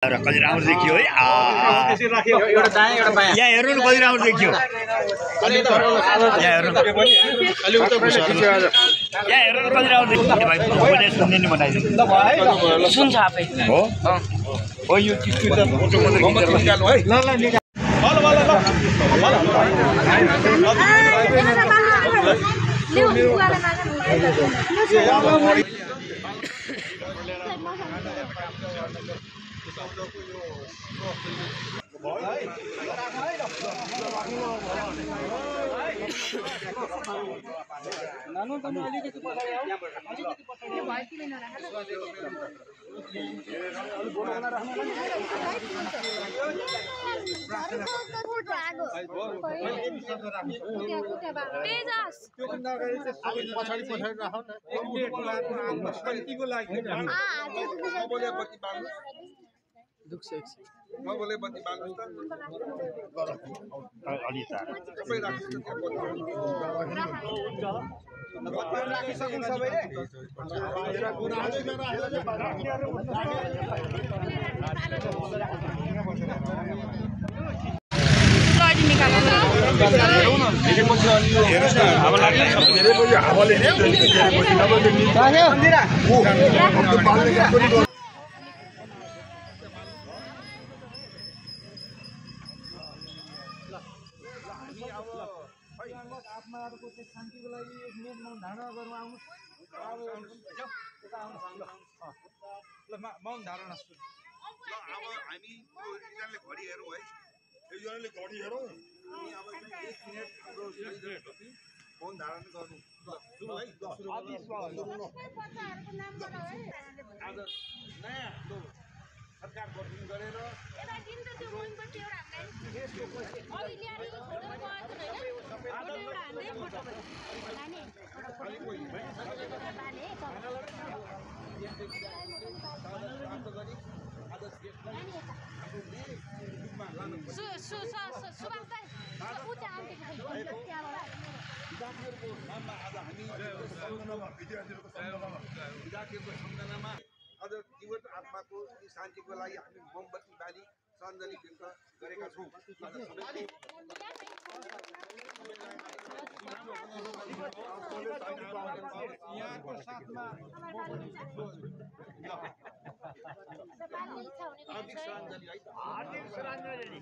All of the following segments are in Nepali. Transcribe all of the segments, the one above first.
कति राम्रो देखियो है यहाँ हेर्नु न कति राम्रो देखियो यहाँ हेर्नु न कति राम्रो देखियो भाइ मैले सुन्दिन बनाइदिनु सुन्छ आफै हो यो चिज त फोटो मात्र खिचेर है ल बोले बत्ती बाल्नुस् त अलि तार सबै राख्नुस् राखिसक्नु सबैले आत्माहरुको चाहिँ शान्तिको लागि एक मेन मौन धारणा गर्नु आउनु ल मौन धारणा ल अब हामी यो एकजनाले घडी हेरौँ है एकजनाले घडी हेरौँ अनि अब 1 मिनेट हाम्रो मौन धारणा गर्नु ल सुरु है आज नयाँ सरकार गठन गरेर एउटा दिन त त्यो मनपछि एउटा देशको अघि ल्याएर छोडेर गएको छैन एउटा हान्दै फोटो लाने आज जीवन आत्माको शान्तिको लागि हामी मोमबत्ती बाली श्रद्धाञ्जली व्यक्त गरेका छौँ यहाँको साथमा हार्दिक श्रद्धाञ्जली है हार्दिक श्रद्धाञ्जली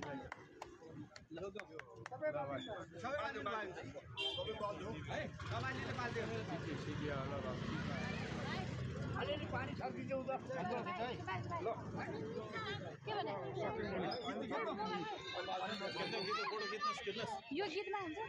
अलिअलि पानी छर्किदेऊ त यो गीतमा हुन्छ